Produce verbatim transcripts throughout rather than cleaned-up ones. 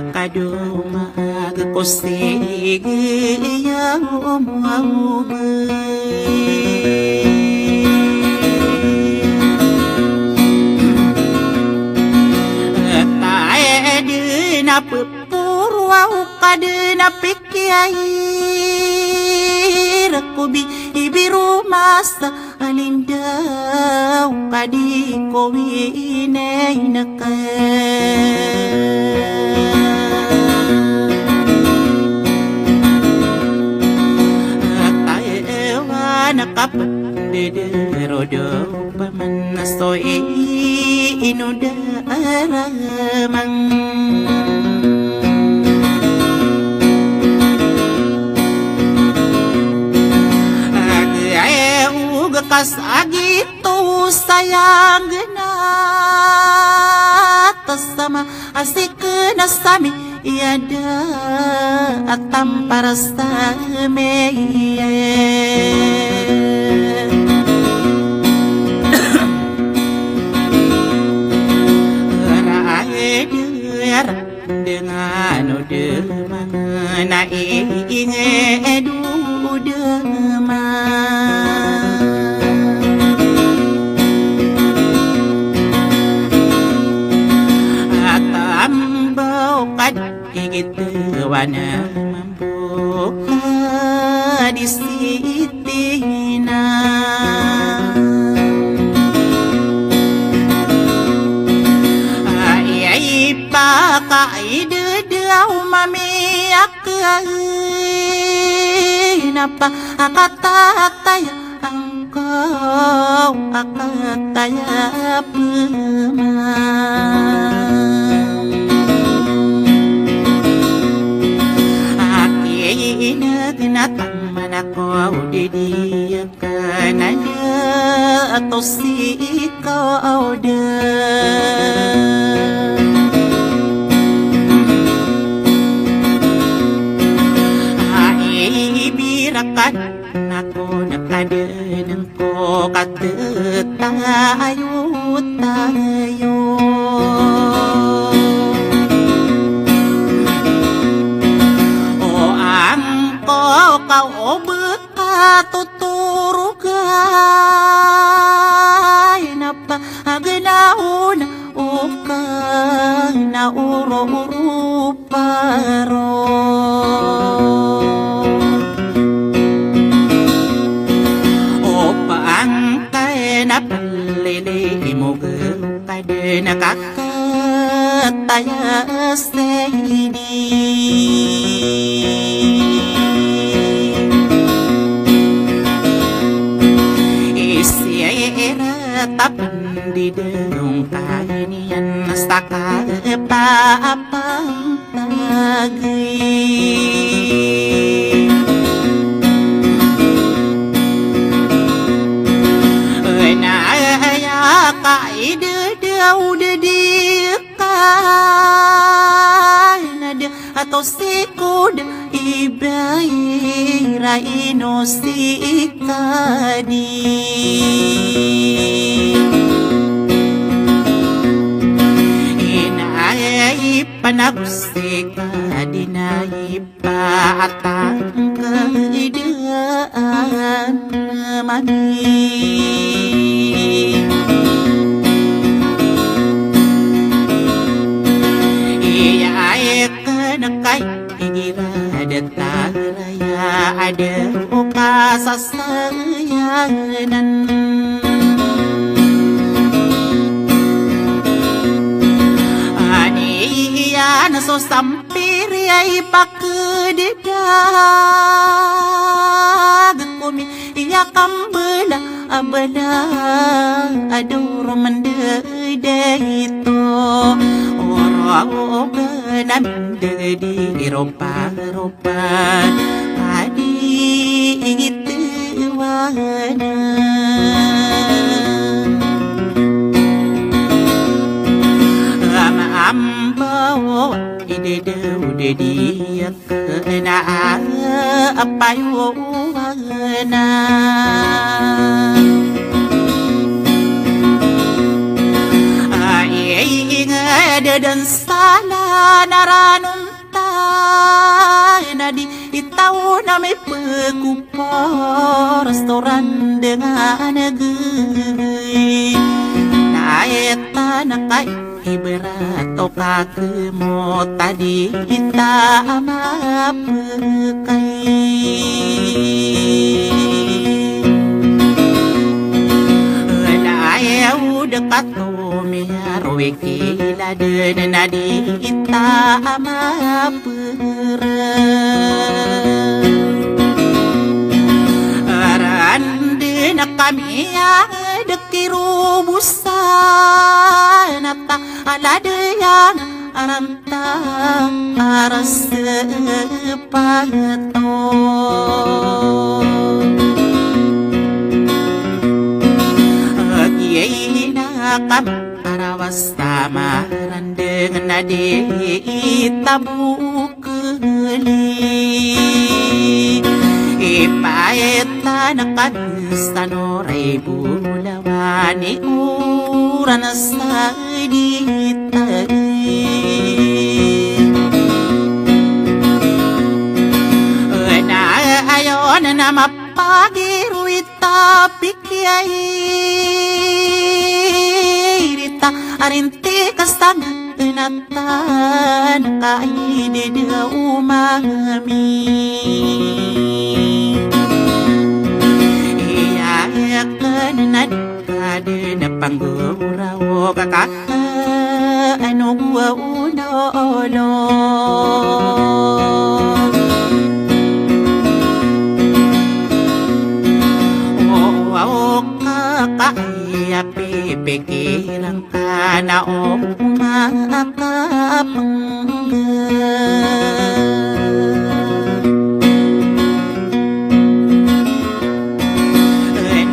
Kadoma ko sigi iya omaoba. Tae di na peporo aw ka di na pikiay reko bi ibiro masa. Alindaw ka di ko winay na ka. Taewa na kapdederodo paman na so inoda aramang. Agay uga kas agit to sayang na tasama asik na sami iyada atam para sami. Raed iyara dengan o demangan a inged o deman. Atambaw ka di igit wana mambo ka di sitina. Ay, ay, pakaided aw mamiyak Napa a katataya angkaw a kataya pman. Aki inag na taman ako di di Kanada ato si ikaw da. Ai birakan ako na kadeneng ko katetayo tayo. O angko ka o bek Katotorogan a pagnaon o kanaorooro paro. O pangkay na pelili moge kadena kak kataya seni. Isiyai ira tapendidong kaniyan saka paapang tagi. Ena aya ka idedau dedi Kanada ato si koda ibaira ino si kadi. Ina ay panago si kadi na ipaatang kaidaan. Mami. Iya ay kena kay igira da taraya ada o kasasayanan. Ani iya na so sampiri ay pakededag komi Iya kambela abela adoro mendedey to. Oro bela mendedi ropa ropa adi igit wana. Ama ambo idedeu dedi Kena a payowana. Ai inged den sala na Tanonta na di itaw na mipekopor storan dengan gey na etan kai iberat o kakemot a di ita a mapekay. Ena ayaw dekato miyarowi kiladen na di ita a mapekay. Aran den a kami a dekirobosan a ta alade yang aran ta aras pato. Agiyay na kami arawas tamaran dengan na di ita bokeli. Ipaetan a kami sa noray bolawan i oran sa di ta. Ena ayon na mapagiro ita pikiyay rita arinti kastang Natan ka i di da umami. Iya ka na na ka di na panggura o kaka ano gua uno lo. O, o, kaka iya pipikiran Kana o makapangga.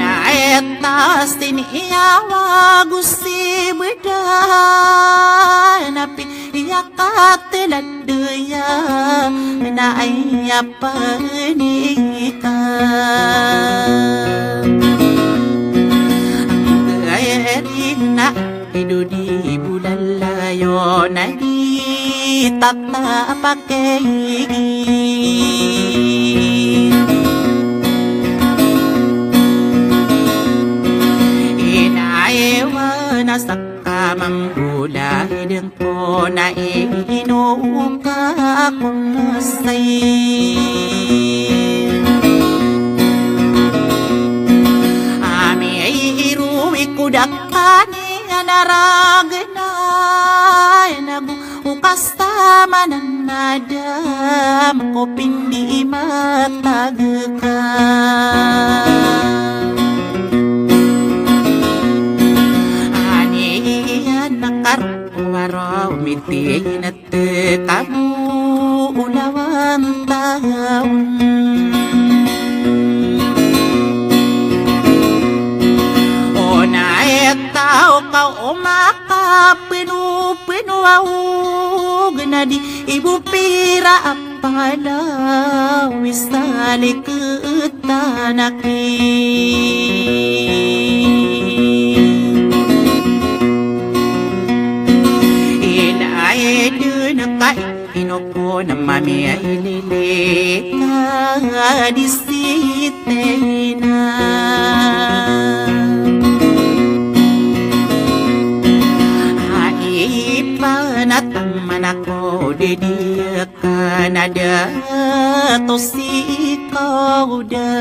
Na etas tiniyawa go si beda na pi iya katelad deya na aya panika. Ang gaya rin na ido di bulalayo na di tatapakegi. Inaewa na sa Kamambola ideng ko na ino ka konsay. Ami ay iruwi ko dakani anaragna nago o kastamanan na dam ko pindi matagka. Ani iyan nakar Waro miti na tekamu ulawan taon. Ona etaw ka o makapeno-peno a ogen a di ibo pira a palaw i salik tanaki. Ina eden ka ino ko na mami a ilili ka di sitena. A ipanataman ako di di Kanada to si Kauda.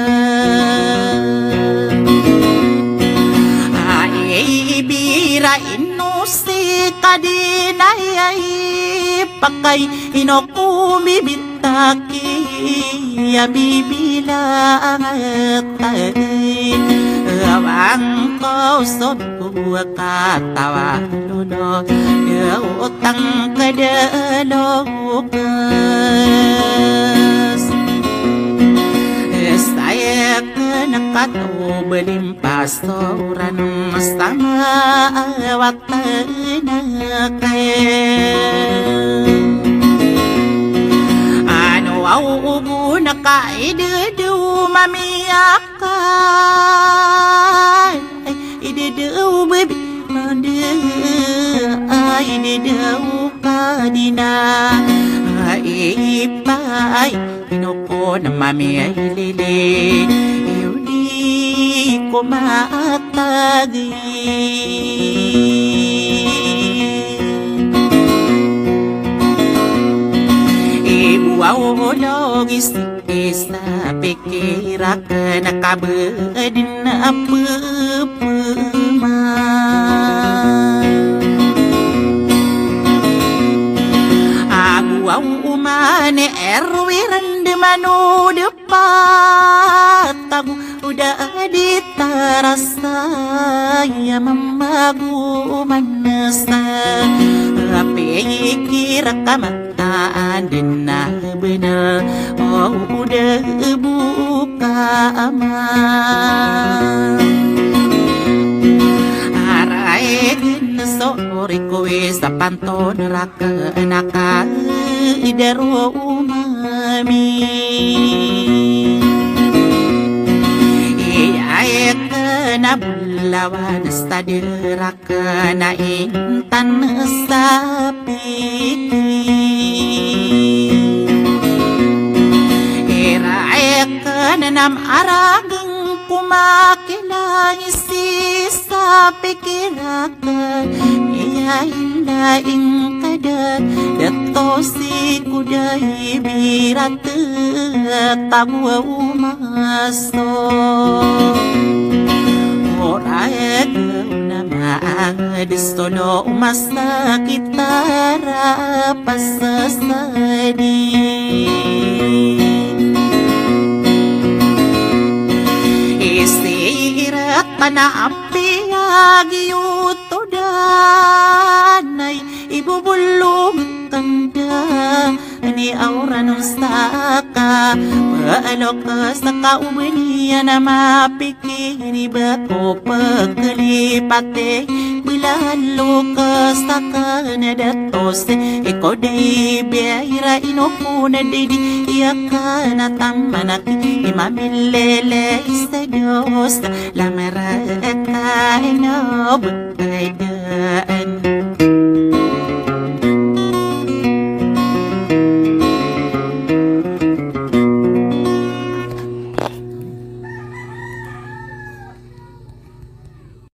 Ay bira ino si kadinay ay pakay ino kumibitaki ya bibila angatay. Awang ko so Uwa katawa lolo, ya utang ka da lokas. Saya ka na kato balimpas to ran mastama awat na kaya. Ano aw ubo na ka idede umamiyak. Ay, ay, idede o baby, mande, ay, idede o ka. di na ipay, ino ko na mamilili, iyo di ko matagi. Ibo a olog is Isa pikir akn a kabd na pphma. Ago a oman i erwi rndman o dpat ago o da a di tarasa aya mamagoman sa. Pikir akn a Anda na bnar o da bo ka ama. Ara egen so rikuis a panton rakn a ka idaro umami. Iya egen a bolawan a stad rak kna intan sa piki. Ira aya kna nam arageng ko makilang isi sa pikir akn. Iya inda ingkada dato si koday birat tago a uma Aso orayag na maagd so lomas a kitara pasasadi. Isirat na apiya giyoto danay ibobolog kanda. Ani awran on saka, paalok saka o bniyan a mapikiribat o pklipat i blalok saka na datos i kodai biyai ra ino ko na didi iya ka na taman aki i mamilele i sa dos lamara ka ino bkada